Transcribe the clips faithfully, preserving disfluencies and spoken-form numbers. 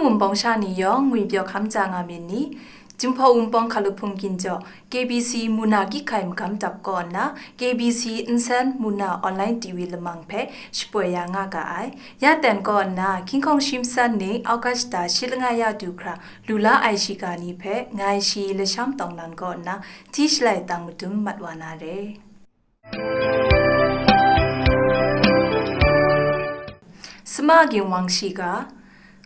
Wunpawng sha ni yawng ngwi pyaw hkam ja nga myit ni, Jinghpaw Wunpawng Hkalup Hpung Ginjaw, K B C Muna Kyi Hkai Magam Dap kaw nna, K B C Nsen Muna Online T V lamang hpe shapoi ya nga ga ai. Ya ten kaw nna, King Kong Shi Masan Ni August da shi langa ya du hkra lu la ai shiga ni hpe ngai Shi Lasham Tawng Nan kaw nna hti shalai tang madun mat wa na re. Sama Ginwang Shiga.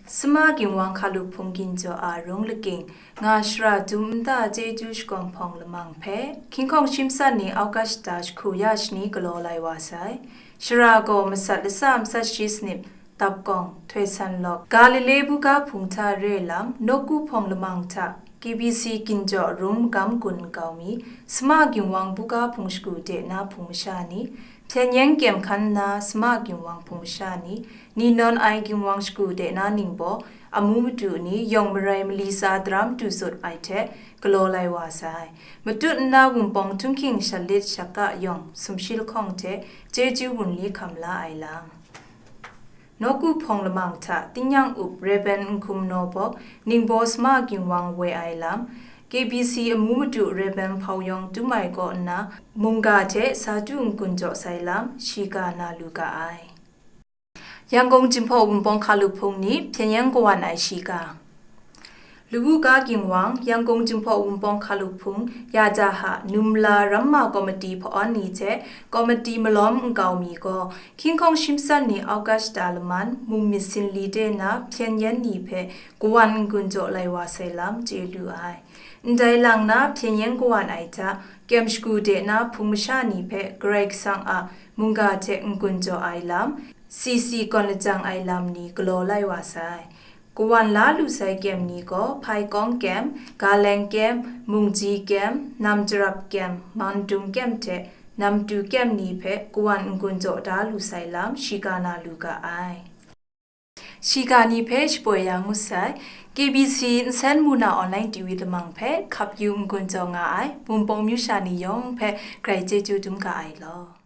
Sama Ginwang Hkalup Hpung Ginjaw a rung lakying nga shara dum nta chyeju shakawn hpawng lamang hpe King Kong Shi Masan Ni August da jahku ya shani galaw lai wa sai. Shara gaw masat lasa masat shi sanit, Dapkawng, Htoi San Lawk, Galile buga hpung hta re lam, Nawku hpawng lamang hta, K B C Ginjaw rung magam gun nkau mi, Sama Ginwang buga hpung shagu de na hpung masha ni, Hpyen Yen kyem hkan nna Sama Ginwang hpung masha ni, ni nawn ai Ginwang shagu de na ningbaw, amu madu ni yawng marai mali tsa daram du zut ai hte galaw lai wa sai. Matut nna Wunpawng Htunghking Shatlit Shaka yawng sumshi lahkawng hte chyeju wunli hkam la ai lam. Nawku hpawng lamang hta tingnyang up Rev. Nhkum Naw Bawk ningbaw Sama Ginwang woi ai lam, K B C amu madu Rev. Hpau Yawng Tum Ai kaw nna mungga hte sa du n-gun jaw sai lam, shiga na lu ga ai. Yangon Jinghpaw Wunpawng Hkalup Hpung ni Hpyen Yen kawan ai shiga. Lawu ga Ginwang, Yangon Jinghpaw Wunpawng Hkalup Hpung, Yajaha, Numla Ramma Komiti hpa-awn ni hte komiti malawm nkau mi gaw, King Kong Shi Masan Ni August da laman, mung myit sinli de na Hpyen Yen ni hpe kawan n-gun jaw lai wa sai lam chye lu ai. Ndai lang na Hpyen Yen kawan ai hta, kyem shagu de na hpung masha ni hpe Karai Kasang a mungga hte n-gun jaw ai lam, C C kawn lajang ai lam ni galaw lai wa sai. Kawan la lu sai kyem ni gaw, Hpai Kawng kyem, Galeng kyem, Mungji kyem, Nam Jarap kyem, Mandung kyem hte Namtu kyem ni hpe kawan n-gun jaw da lu sai lam, shiga na lu ga ai. Shiga ni hpe shapoi ya ngut sai, K B C Nsen Muna Online T V lamang hpe hkap yu n-gun jaw nga ai, Wunpawng myu sha ni yawng hpe grai chyeju dum ga ai law.